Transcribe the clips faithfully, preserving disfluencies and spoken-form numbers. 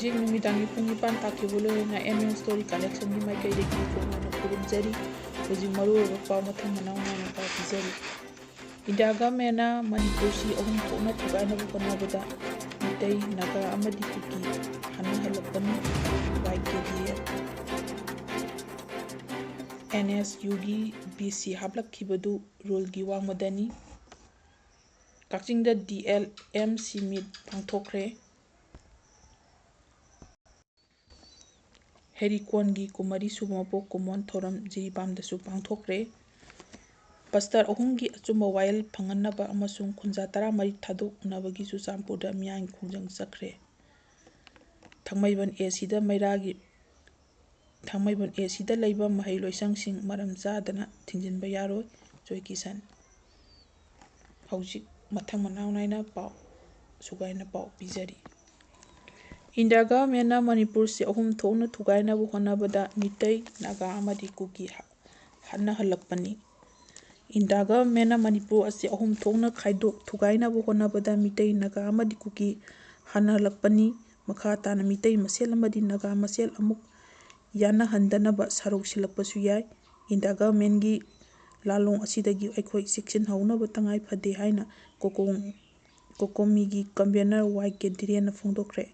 ꯍꯧꯖꯤꯛ ꯅꯨꯃꯤꯗꯥꯡꯒꯤ ꯄꯨꯡ ꯅꯤꯄꯥꯟ ꯇꯥꯈꯤꯕ ꯂꯣꯏꯔꯅ Annual Story Collection ꯒꯤ ꯃꯥꯏꯀꯩꯗꯒꯤ ꯏꯕꯨꯡꯉꯣꯅ ꯈꯨꯔꯨꯝꯖꯔꯤ꯫ ꯍꯧꯖꯤꯛ ꯃꯔꯨꯑꯣꯏꯕ ꯄꯥꯎ ꯃꯊꯪ ꯃꯅꯥꯎ ꯅꯥꯏꯅ ꯄꯥꯎ ꯄꯤꯖꯔꯤ꯫ India Government ꯅ ꯃꯅꯤꯄꯨꯔꯁꯤ ꯑꯍꯨꯝ ꯊꯣꯛꯅ ꯊꯨꯒꯥꯏꯅꯕ ꯍꯣꯠꯅꯕꯗ ꯃꯤꯇꯩ, ꯅꯥꯒꯥ ꯑꯃꯗꯤ ꯀꯨꯀꯤ ꯍꯥꯠꯅꯍꯜꯂꯛꯄꯅꯤ꯫ ꯋꯥꯏ ꯀꯦ ꯗꯤ ꯑꯦꯜ꯫ ꯑꯦꯟ ꯑꯦꯁ ꯌꯨꯒꯤ ꯚꯤ ꯁꯤ ꯍꯥꯞꯂꯛꯈꯤꯕꯗꯨ ꯔꯨꯜꯒꯤ ꯋꯥꯡꯃꯗꯅꯤ꯫ ꯀꯛꯆꯤꯡꯗ ꯗꯤ ꯑꯦꯜ ꯑꯦꯝ ꯁꯤ ꯃꯤꯠ ꯄꯥꯡꯊꯣꯛꯈ꯭ꯔꯦ꯫ ꯍꯦꯔꯤꯀꯣꯟꯒꯤ ꯀꯨꯟꯃꯔꯤ ꯁꯨꯕ ꯃꯄꯣꯛ ꯀꯨꯝꯑꯣꯟ ꯊꯧꯔꯝ ꯖꯤꯔꯤꯕꯥꯝꯗꯁꯨ ꯄꯥꯡꯊꯣꯛꯈ꯭ꯔꯦ꯫ ꯄꯁꯇꯔ ꯑꯍꯨꯝꯒꯤ ꯑꯆꯨꯝꯕ ꯋꯥꯌꯦꯜ ꯐꯪꯍꯟꯅꯕ ꯑꯃꯁꯨꯡ ꯈꯨꯟꯖꯥ ꯇꯔꯥꯃꯔꯤ ꯊꯥꯗꯣꯛꯅꯕꯒꯤ ꯆꯨꯔꯆꯥꯟꯄꯨꯔꯗ ꯃꯤꯌꯥꯝꯒꯤ ꯈꯣꯡꯖꯪ ꯆꯠꯈ꯭ꯔꯦ꯫ ꯊꯥꯡꯃꯩꯕꯟ ꯑꯦ ꯁꯤꯗ ꯃꯩꯔꯥꯒꯤ, ꯊꯥꯡꯃꯩꯕꯟ ꯑꯦ ꯁꯤꯗ ꯂꯩꯕ ꯃꯍꯩꯂꯣꯏꯁꯪꯁꯤꯡ ꯃꯔꯝ ꯆꯥꯗꯅ ꯊꯤꯡꯖꯤꯟꯕ ꯌꯥꯔꯣꯏ꯫ ꯖꯣꯏ ꯀꯤꯁꯟ꯫ ꯍꯧꯖꯤꯛ ꯃꯊꯪ ꯃꯅꯥꯎ ꯅꯥꯏꯅ ꯄꯥꯎ, ꯁꯨꯒꯥꯏꯅ ꯄꯥꯎ ꯄꯤꯖꯔꯤ꯫ India Government ꯅ ꯃꯅꯤꯄꯨꯔꯁꯤ ꯑꯍꯨꯝ ꯊꯣꯛꯅ ꯊꯨꯒꯥꯏꯅꯕ ꯍꯣꯠꯅꯕꯗ ꯃꯤꯇꯩ, ꯅꯥꯒꯥ ꯑꯃꯗꯤ ꯀꯨꯀꯤ ꯍꯥ-, ꯍꯥꯠꯅꯍꯜꯂꯛꯄꯅꯤ꯫ India Government ꯅ ꯃꯅꯤꯄꯨꯔ ꯑꯁꯤ ꯑꯍꯨꯝ ꯊꯣꯛꯅ ꯈꯥꯏꯗꯣꯛ, ꯊꯨꯒꯥꯏꯅꯕ ꯍꯣꯠꯅꯕꯗ ꯃꯤꯇꯩ, ꯅꯥꯒꯥ ꯑꯃꯗꯤ ꯀꯨꯀꯤ ꯍꯥꯠꯅꯍꯜꯂꯛꯄꯅꯤ꯫ ꯃꯈꯥ ꯇꯥꯅ ꯃꯤꯇꯩ ꯃꯁꯦꯜ ꯑꯃꯗꯤ ꯅꯥꯒꯥ ꯃꯁꯦꯜ ꯑꯃꯨꯛ ꯌꯥꯅꯍꯟꯗꯅꯕ ꯁꯥꯔꯧ ꯁꯤꯜꯂꯛꯄꯁꯨ ꯌꯥꯏ꯫ India Government ꯀꯤ ꯂꯥꯜꯂꯣꯡ ꯑꯁꯤꯗꯒꯤ ꯑꯩꯈꯣꯏ ꯆꯦꯛꯁꯤꯟꯍꯧꯅꯕ ꯇꯉꯥꯏ ꯐꯗꯦ ꯍꯥꯏꯅ ꯀꯣꯀꯣꯡ-, ꯀꯣꯀꯣꯃꯤꯒꯤ convener ꯋꯥꯏ ꯀꯦ ꯙꯤꯔꯦꯟꯅ ꯐꯣꯡꯗꯣꯛꯈ꯭ꯔꯦ꯫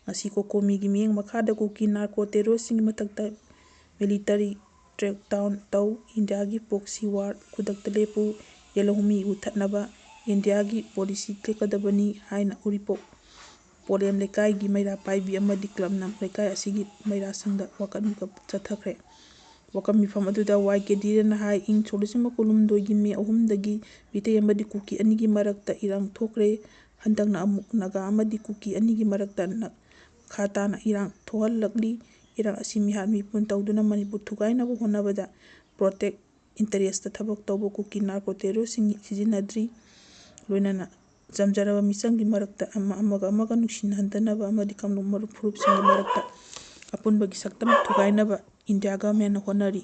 ꯉꯁꯤ ꯀꯣꯀꯣꯃꯤꯒꯤ ꯃꯤꯠꯌꯦꯡ ꯃꯈꯥꯗ ꯀꯨꯀꯤ narco terrorist ꯁꯤꯡꯒꯤ ꯃꯊꯛꯇ military crackdown ꯇꯧ, ꯏꯟꯗꯤꯌꯥꯒꯤ proxy war ꯈꯨꯗꯛꯇ ꯂꯦꯞꯄꯨ, ꯌꯦꯜꯍꯧꯃꯤ ꯃꯨꯊꯠꯅꯕ ꯏꯟꯗꯤꯌꯥꯒꯤ policy ꯂꯦꯞꯀꯗꯕꯅꯤ ꯍꯥꯏꯅ ꯎꯔꯤꯄꯣꯛ ꯄꯣꯂꯦꯝ ꯂꯩꯀꯥꯏꯒꯤ ꯃꯩꯔꯥ ꯄꯥꯏꯕꯤ ꯑꯃꯗꯤ club ꯅ ꯂꯩꯀꯥꯏ ꯑꯁꯤꯒꯤ ꯃꯩꯔꯥ ꯁꯪꯗ ꯋꯥꯀꯠ ꯃꯤꯐꯝ ꯆꯠꯊꯈ꯭ꯔꯦ꯫ ꯋꯥꯀꯠ ꯃꯤꯐꯝ ꯑꯗꯨꯗ ꯋꯥꯏ ꯀꯦ ꯙꯤꯔꯦꯟꯅ ꯍꯥꯏ, ꯏꯪ ꯁꯣꯛ ꯂꯤꯁꯤꯡ ꯑꯃ ꯀꯨꯟꯍꯨꯝꯗꯣꯏꯒꯤ ꯃꯦ ꯑꯍꯨꯝꯗꯒꯤ ꯃꯤꯇꯩ ꯑꯃꯗꯤ ꯀꯨꯀꯤ ꯑꯅꯤꯒꯤ ꯃꯔꯛꯇ ꯏꯔꯥꯡ ꯊꯣꯛꯈ꯭ꯔꯦ꯫ ꯍꯟꯗꯛꯅ ꯑꯃꯨꯛ ꯅꯥꯒꯥ ꯑꯃꯗꯤ ꯀꯨꯀꯤ ꯑꯅꯤꯒꯤ ꯃꯔꯛꯇ ꯅ-, ꯃꯈꯥ ꯇꯥꯅ ꯏꯔꯥꯡ ꯊꯣꯛꯍꯜꯂꯛꯂꯤ꯫ ꯏꯔꯥꯡ ꯑꯁꯤ ꯃꯤꯍꯥꯠ ꯃꯤꯄꯨꯟ ꯇꯧꯗꯨꯅ ꯃꯅꯤꯄꯨꯔ ꯊꯨꯒꯥꯏꯅꯕ ꯍꯣꯠꯅꯕꯗ protect interest ꯊꯕꯛ ꯇꯧꯕ ꯀꯨꯀꯤ narco terrorist ꯁꯤꯡ ꯁꯤꯖꯤꯟꯅꯗ꯭ꯔꯤ꯫ ꯂꯣꯏꯅꯅ ꯆꯝꯖꯔꯕ ꯃꯤꯆꯝꯒꯤ ꯃꯔꯛꯇ ꯑꯃ ꯑꯃꯒ ꯑꯃꯒ ꯅꯨꯡꯁꯤꯅꯍꯟꯗꯅꯕ ꯑꯃꯗꯤ ꯀꯥꯡꯂꯨꯞ ꯃꯔꯨꯞ ꯐꯨꯔꯨꯞꯁꯤꯡꯒꯤ ꯃꯔꯛꯇ ꯑꯄꯨꯟꯕꯒꯤ ꯁꯛꯇꯝ ꯊꯨꯒꯥꯏꯅꯕ ꯏꯟꯗꯤꯌꯥ government ꯅ ꯍꯣꯠꯅꯔꯤ꯫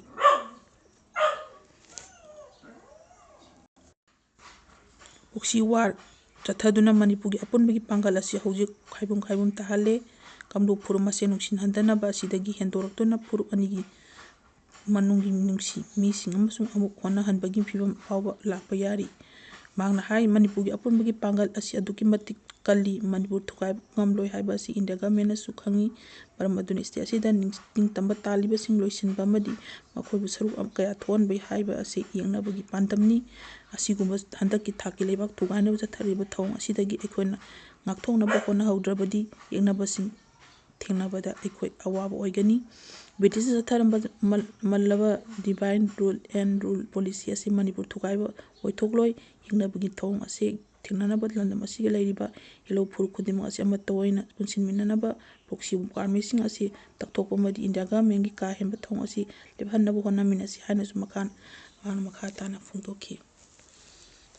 Proxy war ꯆꯠꯊꯗꯨꯅ ꯃꯅꯤꯄꯨꯔꯒꯤ ꯑꯄꯨꯟꯕꯒꯤ ꯄꯥꯡꯒꯜ ꯑꯁꯤ ꯍꯧꯖꯤꯛ ꯈꯥꯏꯕꯨꯝ ꯈꯥꯏꯕꯨꯝ ꯇꯥꯍꯜꯂꯦ꯫ ꯀꯥꯡꯂꯨꯞ ꯐꯨꯔꯨꯞ ꯃꯁꯦꯟ ꯅꯨꯡꯁꯤꯍꯟꯗꯅꯕ ꯑꯁꯤꯗꯒꯤ ꯍꯦꯟꯗꯣꯔꯛꯇꯨꯅ ꯐꯨꯔꯨꯞ ꯑꯅꯤꯒꯤ ꯃꯅꯨꯡꯒꯤ ꯅꯨꯡꯁꯤ ꯃꯤꯁꯤꯡ ꯑꯃꯁꯨꯡ ꯑꯃꯨꯛ ꯍꯣꯟꯅꯍꯟꯕꯒꯤ ꯐꯤꯕꯝ ꯐꯥꯎꯕ ꯂꯥꯛꯄ ꯌꯥꯔꯤ꯫ ꯃꯍꯥꯛꯅ ꯍꯥꯏ, ꯃꯅꯤꯄꯨꯔꯒꯤ ꯑꯄꯨꯟꯕꯒꯤ ꯄꯥꯡꯒꯜ ꯑꯁꯤ ꯑꯗꯨꯛꯀꯤ ꯃꯇꯤꯛ ꯀꯜꯂꯤ, ꯃꯅꯤꯄꯨꯔ ꯊꯨꯒꯥꯏꯕ ꯉꯝꯂꯣꯏ ꯍꯥꯏꯕ ꯑꯁꯤ ꯏꯟꯗꯤꯌꯥ ꯒꯚꯔꯟꯃꯦꯟꯅꯁꯨ ꯈꯪꯏ꯫ ꯃꯔꯝ ꯑꯗꯨꯅ ꯁ꯭ꯇꯦꯠ ꯑꯁꯤꯗ ꯅꯤꯡ-, ꯅꯤꯡꯇꯝꯕ ꯇꯥꯜꯂꯤꯕꯁꯤꯡ ꯂꯣꯏꯁꯤꯟꯕ ꯑꯃꯗꯤ ꯃꯈꯣꯏꯕꯨ ꯁꯔꯨꯛ ꯑꯃ ꯀꯌꯥ ꯊꯣꯛꯍꯟꯕꯒꯤ ꯍꯥꯏꯕ ꯑꯁꯤ ꯌꯦꯡꯅꯕꯒꯤ ꯄꯥꯟꯗꯝꯅꯤ꯫ ꯑꯁꯤꯒꯨꯝꯕ ꯍꯟꯗꯛꯀꯤ ꯊꯥꯛꯀꯤ ꯂꯩꯕꯥꯛ ꯊꯨꯒꯥꯏꯅꯕ ꯆꯠꯊꯔꯤꯕ ꯊꯧꯑꯣꯡ ꯑꯁꯤꯗꯒꯤ ꯑꯩꯈꯣꯏꯅ ꯉꯥꯛꯊꯣꯛꯅꯕ ꯍꯣꯠꯅꯍꯧꯗ꯭ꯔꯕꯗꯤ ꯌꯦꯛꯅꯕꯁꯤꯡ ꯊꯦꯡꯅꯕꯗ ꯑꯩꯈꯣꯏ ꯑꯋꯥꯕ ꯑꯣꯏꯒꯅꯤ꯫ ꯕ꯭ꯔꯤꯇꯤꯁꯅ ꯆꯠꯊꯔꯝꯕ ꯃꯜ-, ꯃꯜꯂꯕ divide and rule ꯑꯁꯤ ꯃꯅꯤꯄꯨꯔ ꯊꯨꯒꯥꯏꯕ ꯑꯣꯏꯊꯣꯛꯂꯣꯏ꯫ ꯌꯦꯛꯅꯕꯒꯤ ꯊꯧꯑꯣꯡ ꯑꯁꯤ ꯊꯦꯡꯅꯅꯕ ꯂꯝꯗꯝ ꯑꯁꯤꯒꯤ ꯂꯩꯔꯤꯕ ꯏꯂꯧ ꯐꯨꯔꯨꯞ ꯈꯨꯗꯤꯡꯃꯛ ꯑꯁꯤ ꯑꯃꯠꯇ ꯑꯣꯏꯅ ꯄꯨꯟꯁꯤꯟꯃꯤꯟꯅꯅꯕ proxy armyꯁꯤꯡ ꯑꯁꯤ ꯇꯛꯊꯣꯛꯄ ꯑꯃꯗꯤ ꯏꯟꯗꯤꯌꯥ ꯒꯚꯔꯟꯃꯦꯟꯒꯤ ꯀꯥ ꯍꯦꯟꯕ ꯊꯧꯑꯣꯡ ꯑꯁꯤ ꯂꯦꯞꯍꯟꯅꯕ ꯍꯣꯠꯅꯃꯤꯟꯅꯁꯤ ꯍꯥꯏꯅꯁꯨ ꯃꯈꯥ, ꯃꯍꯥꯛꯅ ꯃꯈꯥ ꯇꯥꯅ ꯐꯣꯡꯗꯣꯛꯈꯤ꯫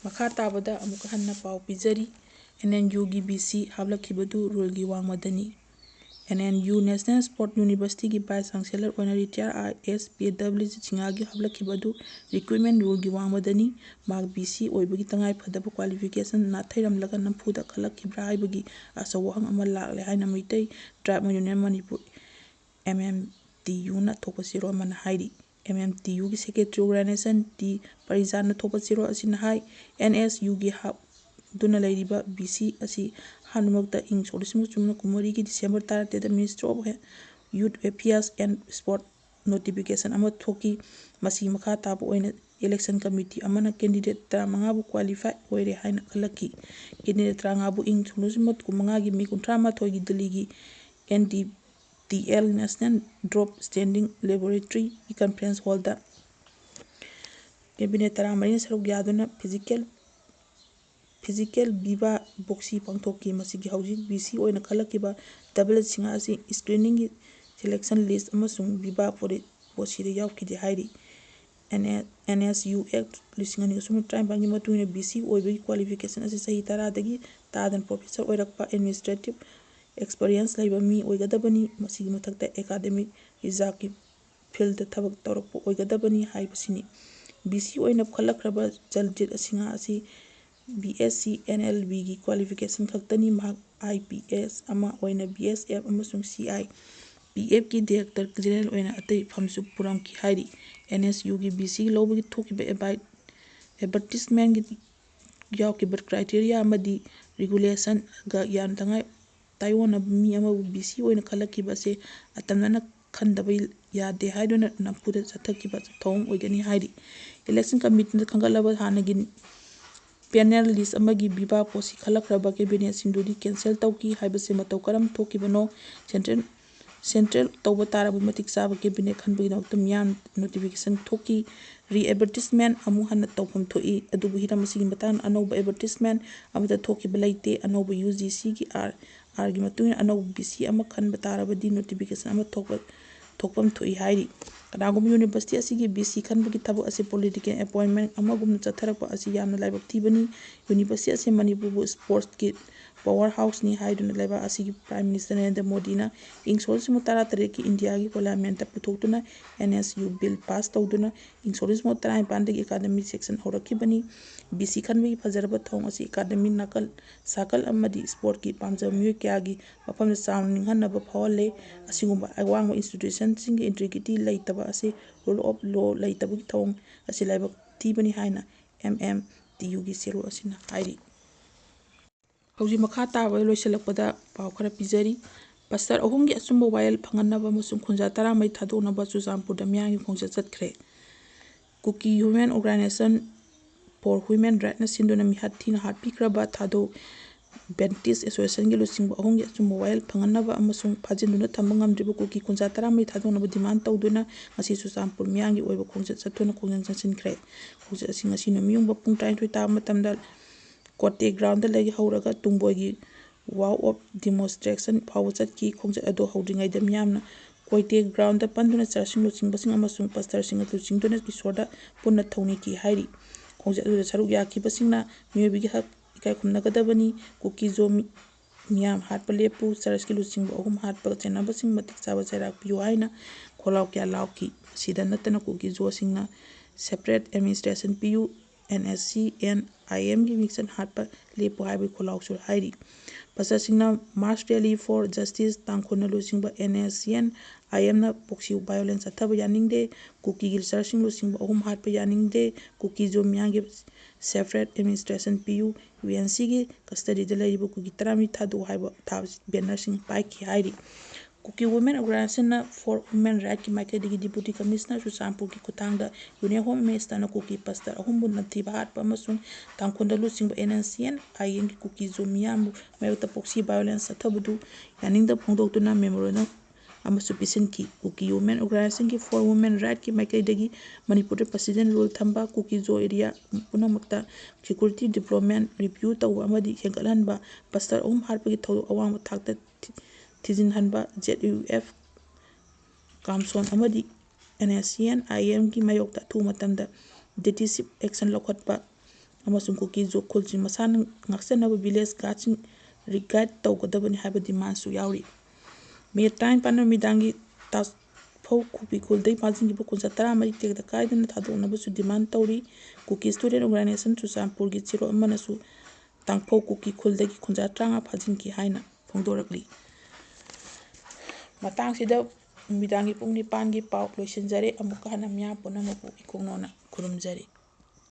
ꯃꯈꯥ ꯇꯥꯕꯗ ꯑꯃꯨꯛꯀ ꯍꯟꯅ ꯄꯥꯎ ꯄꯤꯖꯔꯤ꯫ NNUꯒꯤ VC ꯍꯥꯞꯂꯛꯈꯤꯕꯗꯨ ruleꯒꯤ ꯋꯥꯡꯃꯗꯅꯤ꯫ NNU National Sport Universityꯒꯤ Vice Chancellor ꯑꯣꯏꯅ retire IAS PW ꯁꯤꯡꯍꯒꯤ ꯍꯥꯞꯂꯛꯈꯤꯕ ꯑꯗꯨ recruitment ruleꯒꯤ ꯋꯥꯡꯃꯗꯅꯤ꯫ ꯃꯍꯥꯛ VC ꯑꯣꯏꯕꯒꯤ ꯇꯉꯥꯏ ꯐꯗꯕ qualification ꯅꯥꯊꯩꯔꯝꯂꯒ ꯅꯝꯐꯨꯗ ꯈꯜꯂꯛꯈꯤꯕ꯭ꯔꯥ ꯍꯥꯏꯕꯒꯤ ꯑꯆꯧꯕ ꯋꯥꯍꯪ ꯑꯃ ꯂꯥꯛꯂꯦ ꯍꯥꯏꯅ ꯃꯩꯇꯩ Tribes Union Manipur, MMTUꯅ ꯊꯣꯛꯄ ꯆꯦꯔꯣꯜ ꯑꯃꯅ ꯍꯥꯏꯔꯤ꯫ MMTUꯒꯤ Secretary Organization ꯇꯤ ꯄꯔꯤꯖꯥꯟꯅ ꯊꯣꯛꯄ ꯆꯦꯔꯣꯜ ꯑꯁꯤꯅ ꯍꯥꯏ, NSUꯒꯤ ꯍꯥꯞꯇꯨꯅ ꯂꯩꯔꯤꯕ VC ꯑꯁꯤ ꯑꯍꯥꯟꯕꯃꯛꯇ ꯏꯪ ꯁꯣꯛ ꯂꯤꯁꯤꯡ ꯑꯃ ꯆꯥꯃꯥꯄꯟ ꯍꯨꯝꯐꯨ ꯃꯔꯤꯒꯤ December ꯇꯔꯥꯇꯔꯦꯠꯇ Ministry of Youth Affairs and Sport notification ꯑꯃ ꯊꯣꯛꯈꯤ꯫ ꯃꯁꯤꯒꯤ ꯃꯈꯥ ꯇꯥꯕ ꯑꯣꯏꯅ election committee ꯑꯃꯅ candidate ꯇꯔꯥꯃꯉꯥꯕꯨ qualify ꯑꯣꯏꯔꯦ ꯍꯥꯏꯅ ꯈꯜꯂꯛꯈꯤ꯫ Candidate ꯇꯔꯥꯃꯉꯥꯕꯨ ꯏꯪ ꯁꯣꯛ ꯂꯤꯁꯤꯡ ꯑꯃ ꯆꯥꯃꯥꯄꯟ ꯍꯨꯝꯐꯨ ꯃꯉꯥꯒꯤ May ꯀꯨꯟꯊ꯭ꯔꯥ ꯃꯥꯊꯣꯏꯒꯤ ꯗꯤꯜꯂꯤꯒꯤ NDTL National Drop Standing Laboratoryꯒꯤ conference hallꯗ cabinet ꯇꯔꯥꯃꯔꯤꯅ ꯁꯔꯨꯛ ꯌꯥꯗꯨꯅ physical, physical viva voce ꯄꯥꯡꯊꯣꯛꯈꯤ꯫ ꯃꯁꯤꯒꯤ ꯍꯧꯖꯤꯛ VC ꯑꯣꯏꯅ ꯈꯜꯂꯛꯈꯤꯕ ꯗꯕꯜ ꯁꯤꯡꯍ ꯑꯁꯤ screeningꯒꯤ selection list ꯑꯃꯁꯨꯡ viva voceꯗ ꯌꯥꯎꯈꯤꯗꯦ ꯍꯥꯏꯔꯤ꯫ NSU Act ꯂꯤꯁꯤꯡ ꯑꯅꯤꯒ ꯁꯨꯞꯅ ꯇꯔꯥꯅꯤꯄꯥꯟꯒꯤ ꯃꯇꯨꯡ ꯏꯟꯅ VC ꯑꯣꯏꯕꯒꯤ qualification ꯑꯁꯤ ꯆꯍꯤ ꯇꯔꯥꯗꯒꯤ ꯇꯥꯗꯅ professor ꯑꯣꯏꯔꯛꯄ, administrative experience ꯂꯩꯕ ꯃꯤ ꯑꯣꯏꯒꯗꯕꯅꯤ꯫ ꯃꯁꯤꯒꯤ ꯃꯊꯛꯇ academic researchꯀꯤ fieldꯇ ꯊꯕꯛ ꯇꯧꯔꯛꯄ ꯑꯣꯏꯒꯗꯕꯅꯤ ꯍꯥꯏꯕꯁꯤꯅꯤ꯫ VC ꯑꯣꯏꯅ ꯈꯜꯂꯛꯈ꯭ꯔꯕ ꯖꯜꯖꯤꯠ ꯁꯤꯡꯍ ꯑꯁꯤ BSc NLBꯒꯤ qualification ꯈꯛꯇꯅꯤ꯫ ꯃꯍꯥꯛ ꯑꯥꯏ ꯄꯤ ꯑꯦꯁ ꯑꯃ ꯑꯣꯏꯅ ꯕꯤ ꯑꯦꯁ ꯑꯦꯐ ꯑꯃꯁꯨꯡ C I P ꯑꯦꯐꯀꯤ director general ꯑꯣꯏꯅ ꯑꯇꯩ ꯐꯝꯁꯨ ꯄꯨꯔꯝꯈꯤ ꯍꯥꯏꯔꯤ꯫ ꯑꯦꯟ ꯑꯦꯁ ꯌꯨꯒꯤ ꯕꯤ ꯁꯤ ꯂꯧꯕꯒꯤ ꯊꯣꯛꯈꯤꯕ ꯑꯦꯕꯥꯏ-, ꯑꯦꯗꯚꯔꯇꯤꯁꯃꯦꯟꯒꯤ ꯌꯥꯎꯈꯤꯕ ꯀ꯭ꯔꯥꯏꯇꯦꯔꯤꯌꯥ ꯑꯃꯗꯤ ꯔꯤꯒꯨꯂꯦꯁꯟꯒ ꯌꯥꯝ ꯇꯉꯥꯏ ꯇꯥꯏꯑꯣꯟꯅꯕ ꯃꯤ ꯑꯃꯕꯨ ꯕꯤ ꯁꯤ ꯑꯣꯏꯅ ꯈꯜꯂꯛꯈꯤꯕ ꯑꯁꯦ ꯑꯇꯝꯅꯅ ꯈꯟꯗꯕ ꯌꯥꯗꯦ ꯍꯥꯏꯗꯨꯅ ꯅꯝꯐꯨꯗ ꯆꯠꯊꯈꯤꯕ ꯊꯧꯑꯣꯡ ꯑꯣꯏꯒꯅꯤ ꯍꯥꯏꯔꯤ꯫ ꯏꯂꯦꯛꯁꯟ ꯀꯃꯤꯁꯟꯅ ꯈꯟꯒꯠꯂꯕ ꯍꯥꯟꯅꯒꯤ ꯄꯦꯅꯦꯜ ꯂꯤꯁ ꯑꯃꯒꯤ ꯕꯤꯚꯥ ꯄꯣꯁꯤ ꯈꯜꯂꯛꯈ꯭ꯔꯕ ꯀꯦꯕꯤꯅꯦꯠꯁꯤꯡꯗꯨꯗꯤ ꯀꯦꯟꯁꯦꯜ ꯇꯧꯈꯤ ꯍꯥꯏꯕꯁꯤ ꯃꯇꯧ ꯀꯔꯝ ꯊꯣꯛꯈꯤꯕꯅꯣ? ꯁꯦꯟꯇ꯭ꯔꯦꯜ, ꯁꯦꯟꯇ꯭ꯔꯦꯜ ꯇꯧꯕ ꯇꯥꯔꯕ ꯃꯇꯤꯛ ꯆꯥꯕ ꯀꯦꯕꯤꯅꯦꯠ ꯈꯟꯕꯒꯤꯗꯃꯛꯇ ꯃꯤꯌꯥꯝ ꯅꯣꯇꯤꯐꯤꯀꯦꯁꯟ ꯊꯣꯛꯈꯤ꯫ ꯔꯤꯑꯦꯗꯚꯔꯇꯤꯁꯃꯦꯟ ꯑꯃꯨꯛ ꯍꯟꯅ ꯇꯧꯐꯝ ꯊꯣꯛꯏ, ꯑꯗꯨꯕꯨ ꯍꯤꯔꯝ ꯑꯁꯤꯒꯤ ꯃꯇꯥꯡꯗ ꯑꯅꯧꯕ ꯑꯦꯗꯚꯔꯇꯤꯁꯃꯦꯟ ꯑꯃꯠꯇ ꯊꯣꯛꯈꯤꯕ ꯂꯩꯇꯦ꯫ ꯑꯅꯧꯕ ꯌꯨ ꯖꯤ ꯁꯤꯒꯤ ꯑꯥꯔ, ꯑꯥꯔꯒꯤ ꯃꯇꯨꯡ ꯏꯟꯅ ꯑꯅꯧꯕ ꯕꯤ ꯁꯤ ꯑꯃ ꯈꯟꯕ ꯇꯥꯔꯕꯗꯤ ꯅꯣꯇꯤꯐꯤꯀꯦꯁꯟ ꯑꯃ ꯊꯣꯛꯄ, ꯊꯣꯛꯐꯝ ꯊꯣꯛꯏ ꯍꯥꯏꯔꯤ꯫ ꯀꯅꯥꯒꯨꯝꯕ ꯌꯨꯅꯤꯚꯔꯁꯤꯇꯤ ꯑꯁꯤꯒꯤ ꯕꯤ ꯁꯤ ꯈꯟꯕꯒꯤ ꯊꯕꯛ ꯑꯁꯤ ꯄꯣꯂꯤꯇꯤꯀꯦꯜ ꯑꯦꯄꯣꯏꯟꯃꯦꯟ ꯑꯃꯒꯨꯝꯅ ꯆꯠꯊꯔꯛꯄ ꯑꯁꯤ ꯌꯥꯝꯅ ꯂꯥꯏꯕꯛ ꯊꯤꯕꯅꯤ꯫ ꯌꯨꯅꯤꯚꯔꯁꯤꯇꯤ ꯑꯁꯤ ꯃꯅꯤꯄꯨꯔꯕꯨ ꯁ꯭ꯄꯣꯔꯠꯁꯀꯤ ꯄꯋꯥꯔ ꯍꯥꯎꯁꯅꯤ ꯍꯥꯏꯗꯨꯅ ꯂꯩꯕꯥꯛ ꯑꯁꯤꯒꯤ ꯄ꯭ꯔꯥꯏꯝ ꯃꯤꯅꯤꯁꯇꯔ ꯅꯔꯦꯟꯗ꯭ꯔ ꯃꯣꯗꯤꯅ ꯏꯪ ꯁꯣꯛ ꯂꯤꯁꯤꯡ ꯑꯃ ꯇꯔꯥꯇꯔꯦꯠꯀꯤ ꯏꯟꯗꯤꯌꯥꯒꯤ ꯄꯥꯔꯂꯤꯌꯥꯃꯦꯟꯠꯇ ꯄꯨꯊꯣꯛꯇꯨꯅ N S U bill pass ꯇꯧꯗꯨꯅ ꯏꯪ ꯁꯣꯛ ꯂꯤꯁꯤꯡ ꯑꯃ ꯇꯔꯥꯅꯤꯄꯥꯟꯗꯒꯤ ꯑꯦꯀꯥꯗꯃꯤꯛ ꯁꯦꯛꯁꯟ ꯍꯧꯔꯛꯈꯤꯕꯅꯤ꯫ ꯕꯤ ꯁꯤ ꯈꯟꯕꯒꯤ ꯐꯖꯔꯕ ꯊꯧꯑꯣꯡ ꯑꯁꯤ ꯑꯦꯀꯥꯗꯃꯤ ꯅꯥꯀꯜ ꯁꯥꯀꯜ ꯑꯃꯗꯤ ꯁ꯭ꯄꯣꯔꯠꯀꯤ ꯄꯥꯝꯖꯕ ꯃꯤꯑꯣꯏ ꯀꯌꯥꯒꯤ ꯋꯥꯐꯝꯗ ꯆꯥꯎꯅ ꯅꯤꯡꯍꯟꯅꯕ ꯐꯥꯎꯍꯜꯂꯦ꯫ ꯑꯁꯤꯒꯨꯝꯕ ꯑꯋꯥꯡꯕ ꯏꯟꯁꯇꯤꯇ꯭ꯌꯨꯁꯟꯁꯤꯡꯒꯤ ꯏꯟꯇꯤꯒ꯭ꯔꯤꯇꯤ ꯂꯩꯇꯕ ꯑꯁꯤ ꯔꯨꯜ ꯑꯣꯐ ꯂꯣ ꯂꯩꯇꯕꯒꯤ ꯊꯧꯑꯣꯡ ꯑꯁꯤ ꯂꯥꯏꯕꯛ ꯊꯤꯕꯅꯤ ꯍꯥꯏꯅ ꯑꯦꯝ ꯑꯦꯝ ꯇꯤ ꯌꯨꯒꯤ ꯆꯦꯔꯣꯜ ꯑꯁꯤꯅ ꯍꯥꯏꯔꯤ꯫ ꯍꯧꯖꯤꯛ ꯃꯈꯥ ꯇꯥꯕꯗ ꯂꯣꯏꯁꯤꯜꯂꯛꯄꯗ ꯄꯥꯎ ꯈꯔ ꯄꯤꯖꯔꯤ꯫ ꯄꯥꯁꯇꯔ ꯑꯍꯨꯝꯒꯤ ꯑꯆꯨꯝꯕ ꯋꯥꯌꯦꯜ ꯐꯪꯍꯟꯅꯕ ꯑꯃꯁꯨꯡ ꯈꯨꯟꯖꯥ ꯇꯔꯥꯃꯔꯤ ꯊꯥꯗꯣꯛꯅꯕ ꯆꯨꯔꯆꯥꯟꯄꯨꯔꯗ ꯃꯤꯌꯥꯝꯒꯤ ꯈꯣꯡꯆꯠ ꯆꯠꯈ꯭ꯔꯦ꯫ ꯀꯨꯀꯤ ꯍ꯭ꯌꯨꯃꯦꯟ ꯑꯣꯔꯒꯅꯥꯏꯖꯦꯁꯟ ꯐꯣꯔ ꯍ꯭ꯌꯨꯃꯦꯟ ꯔꯥꯏꯠꯅ ꯁꯤꯟꯗꯨꯅ ꯃꯤꯍꯥꯠ ꯊꯤꯅ ꯍꯥꯠꯄꯤꯈ꯭ꯔꯕ ꯊꯥꯗꯣ ꯕꯦꯟꯇꯤꯁ ꯑꯦꯁꯣꯁꯤꯌꯦꯁꯟꯒꯤ ꯂꯨꯆꯤꯡꯕ ꯑꯍꯨꯝꯒꯤ ꯑꯆꯨꯝꯕ ꯋꯥꯌꯦꯜ ꯐꯪꯍꯟꯅꯕ ꯑꯃꯁꯨꯡ ꯐꯥꯖꯤꯟꯗꯨꯅ ꯊꯝꯕ ꯉꯝꯗ꯭ꯔꯤꯕ ꯀꯨꯀꯤ ꯀꯨꯟꯊ꯭ꯔꯥ ꯇꯔꯥꯃꯔꯤ ꯊꯥꯗꯣꯛꯅꯕ ꯗꯤꯃꯥꯟ ꯇꯧꯗꯨꯅ ꯉꯁꯤ ꯆꯨꯔꯆꯥꯟꯄꯨꯔ ꯃꯤꯌꯥꯝꯒꯤ ꯑꯣꯏꯕ ꯈꯣꯡꯆꯠ ꯆꯠꯊꯨꯅ ꯈꯣꯡꯖꯪ ꯆꯪꯁꯤꯟꯈ꯭ꯔꯦ꯫ ꯈꯣꯡꯆꯠ ꯑꯁꯤ ꯉꯁꯤ ꯅꯨꯃꯤꯠ ꯌꯨꯡꯕ ꯄꯨꯡ ꯇꯔꯥꯅꯤꯊꯣꯏ ꯇꯥꯕ ꯃꯇꯝꯗ ꯀꯣꯇꯦ ꯒ꯭ꯔꯥꯎꯟꯗ ꯂꯩ ꯍꯧꯔꯒ ꯇꯨꯡꯕꯣꯏꯒꯤ ꯋꯥꯎ ꯑꯣꯐ ꯗꯤꯃꯣꯟꯁꯇ꯭ꯔꯦꯁꯟ ꯐꯥꯎꯕ ꯆꯠꯈꯤ꯫ ꯈꯣꯡꯆꯠ ꯑꯗꯨ ꯍꯧꯗ꯭ꯔꯤꯉꯩꯗ ꯃꯤꯌꯥꯝꯅ ꯀꯣꯇꯦ ꯒ꯭ꯔꯥꯎꯟꯗ ꯄꯟꯗꯨꯅ ꯆꯔꯆꯁꯤꯡ ꯂꯨꯆꯤꯡꯕꯁꯤꯡ ꯑꯃꯁꯨꯡ ꯄꯥꯁꯇꯔꯁꯤꯡ ꯑꯗꯨ ꯆꯤꯡꯗꯨꯅ ꯏꯁꯣꯔꯗ ꯄꯨꯟꯅ ꯊꯧꯅꯤꯈꯤ ꯍꯥꯏꯔꯤ꯫ ꯈꯣꯡꯆꯠ ꯑꯗꯨꯗ ꯁꯔꯨꯛ ꯌꯥꯈꯤꯕꯁꯤꯡꯅ ꯃꯤꯑꯣꯏꯕꯒꯤ ꯍꯛ ꯏꯀꯥꯏ ꯈꯨꯝꯅꯒꯗꯕꯅꯤ꯫ ꯀꯨꯀꯤ ꯖꯣ ꯃꯤ-, ꯃꯤꯌꯥꯝ ꯍꯥꯠꯄ ꯂꯦꯞꯄꯨ, ꯆꯔꯆꯀꯤ ꯂꯨꯆꯤꯡꯕ ꯑꯍꯨꯝ ꯍꯥꯠꯄꯒ ꯆꯦꯟꯅꯕꯁꯤꯡ ꯃꯇꯤꯛ ꯆꯥꯕ ꯆꯩꯔꯥꯛ ꯄꯤꯌꯨ ꯍꯥꯏꯅ ꯈꯣꯜꯂꯥꯎ ꯀꯌꯥ ꯂꯥꯎꯈꯤ꯫ ꯃꯁꯤꯗ ꯅꯠꯇꯅ ꯀꯨꯀꯤ ꯖꯣꯁꯤꯡꯅ ꯁꯦꯄꯔꯦꯠ ꯑꯦꯗꯃꯤꯅꯤꯁꯇ꯭ꯔꯦꯁꯟ ꯄꯤꯌꯨ, NSCN IMꯒꯤ ꯃꯤꯡꯆꯠ ꯍꯥꯠꯄ ꯂꯦꯞꯄꯨ ꯍꯥꯏꯕꯒꯤ ꯈꯣꯜꯂꯥꯎꯁꯨ ꯍꯥꯏꯔꯤ꯫ ꯄꯥꯁꯇꯔꯁꯤꯡꯅ Mass Rally for Justice ꯇꯥꯡꯈꯨꯜꯅ ꯂꯨꯆꯤꯡꯕ NSCN IMꯅ proxy violence ꯆꯠꯊꯕ ꯌꯥꯅꯤꯡꯗꯦ, ꯀꯨꯀꯤꯒꯤ ꯂꯤꯆꯔꯁꯤꯡ ꯂꯨꯆꯤꯡꯕ ꯑꯍꯨꯝ ꯍꯥꯠꯄ ꯌꯥꯅꯤꯡꯗꯦ, ꯀꯨꯀꯤ ꯖꯣ ꯃꯤꯌꯥꯝꯒꯤ separate administration ꯄꯤꯌꯨ, UNCꯒꯤ custodyꯗ ꯂꯩꯔꯤꯕ ꯀꯨꯀꯤ ꯇꯔꯥꯃꯔꯤ ꯊꯥꯗꯣꯛꯎ ꯍꯥꯏꯕ ꯊꯥꯕ bannerꯁꯤꯡ ꯄꯥꯏꯈꯤ ꯍꯥꯏꯔꯤ꯫ ꯀꯨꯀꯤ Women Organizationꯅ for Women Rightꯀꯤ ꯃꯥꯏꯀꯩꯗꯒꯤ Deputy Commissioner ꯆꯨꯔꯆꯥꯟꯄꯨꯔꯒꯤ ꯈꯨꯠꯊꯥꯡꯗ Union Home Ministerꯅ ꯀꯨꯀꯤ ꯄꯥꯁꯇꯔ ꯑꯍꯨꯝꯕꯨ ꯅꯝꯊꯤꯕ ꯍꯥꯠꯄ ꯑꯃꯁꯨꯡ ꯇꯥꯡꯈꯨꯜꯗ ꯂꯨꯆꯤꯡꯕ NSCN IMꯒꯤ ꯀꯨꯀꯤ ꯖꯣ ꯃꯤꯌꯥꯝꯕꯨ ꯃꯥꯌꯣꯛꯇ proxy violence ꯆꯠꯊꯕꯗꯨ ꯌꯥꯅꯤꯡꯗꯕ ꯐꯣꯡꯗꯣꯛꯇꯨꯅ memorandum ꯑꯃꯁꯨ ꯄꯤꯁꯤꯟꯈꯤ꯫ ꯀꯨꯀꯤ Women Organizationꯒꯤ for Women Rightꯀꯤ ꯃꯥꯏꯀꯩꯗꯒꯤ ꯃꯅꯤꯄꯨꯔꯗ President Rule ꯊꯝꯕ, ꯀꯨꯀꯤ ꯖꯣ area ꯄꯨꯝꯅꯃꯛꯇ security development review ꯇꯧꯕ ꯑꯃꯗꯤ ꯍꯦꯟꯒꯠꯍꯟꯕ, ꯄꯥꯁꯇꯔ ꯑꯍꯨꯝ ꯍꯥꯠꯄꯒꯤ ꯊꯧꯗꯣꯛ ꯑꯋꯥꯡꯕ ꯊꯥꯛꯇ ꯊꯤ-, ꯊꯤꯖꯤꯟꯍꯟꯕ, ZUF ꯀꯥꯝꯁꯣꯟ ꯑꯃꯗꯤ NSCN IMꯒꯤ ꯃꯥꯌꯣꯛꯇ ꯑꯊꯨꯕ ꯃꯇꯝꯗ decisive action ꯂꯧꯈꯠꯄ ꯑꯃꯁꯨꯡ ꯀꯨꯀꯤ ꯖꯣ ꯈꯨꯜꯁꯤꯡ ꯃꯁꯥꯅ ꯉꯥꯛꯆꯅꯕ village guardꯁꯤꯡ recruit ꯇꯧꯒꯗꯕꯅꯤ ꯍꯥꯏꯕ demandꯁꯨ ꯌꯥꯎꯔꯤ꯫ ꯃꯦ ꯇꯔꯥꯅꯤꯄꯥꯟ ꯅꯨꯃꯤꯗꯥꯡꯒꯤ ꯇꯥꯡꯐꯧ ꯀꯨꯀꯤ ꯈꯨꯜꯗꯒꯤ ꯐꯥꯖꯤꯟꯈꯤꯕ ꯈꯨꯟꯖꯥ ꯇꯔꯥꯃꯔꯤ ꯇꯦꯛꯇ ꯀꯥꯏꯗꯅ ꯊꯥꯗꯣꯛꯅꯕꯁꯨ demand ꯇꯧꯔꯤ꯫ ꯀꯨꯀꯤ Student Organisation ꯆꯨꯔꯆꯥꯟꯄꯨꯔꯒꯤ ꯆꯦꯔꯣꯜ ꯑꯃꯅꯁꯨ ꯇꯥꯡꯐꯧ ꯀꯨꯀꯤ ꯈꯨꯜꯗꯒꯤ ꯈꯨꯟꯖꯥ ꯇꯔꯥꯃꯉꯥ ꯐꯥꯖꯤꯟꯈꯤ ꯍꯥꯏꯅ ꯐꯣꯡꯗꯣꯔꯛꯂꯤ꯫ ꯃꯇꯥꯡꯁꯤꯗ ꯅꯨꯃꯤꯗꯥꯡꯒꯤ ꯄꯨꯡ ꯅꯤꯄꯥꯟꯒꯤ ꯄꯥꯎ ꯂꯣꯏꯁꯤꯟꯖꯔꯦ꯫ ꯑꯃꯨꯛꯀ ꯍꯟꯅ ꯃꯤꯌꯥꯝ ꯄꯨꯝꯅꯃꯛꯄꯨ ꯏꯀꯣꯛꯅꯣꯅ ꯈꯨꯔꯨꯝꯖꯔꯤ꯫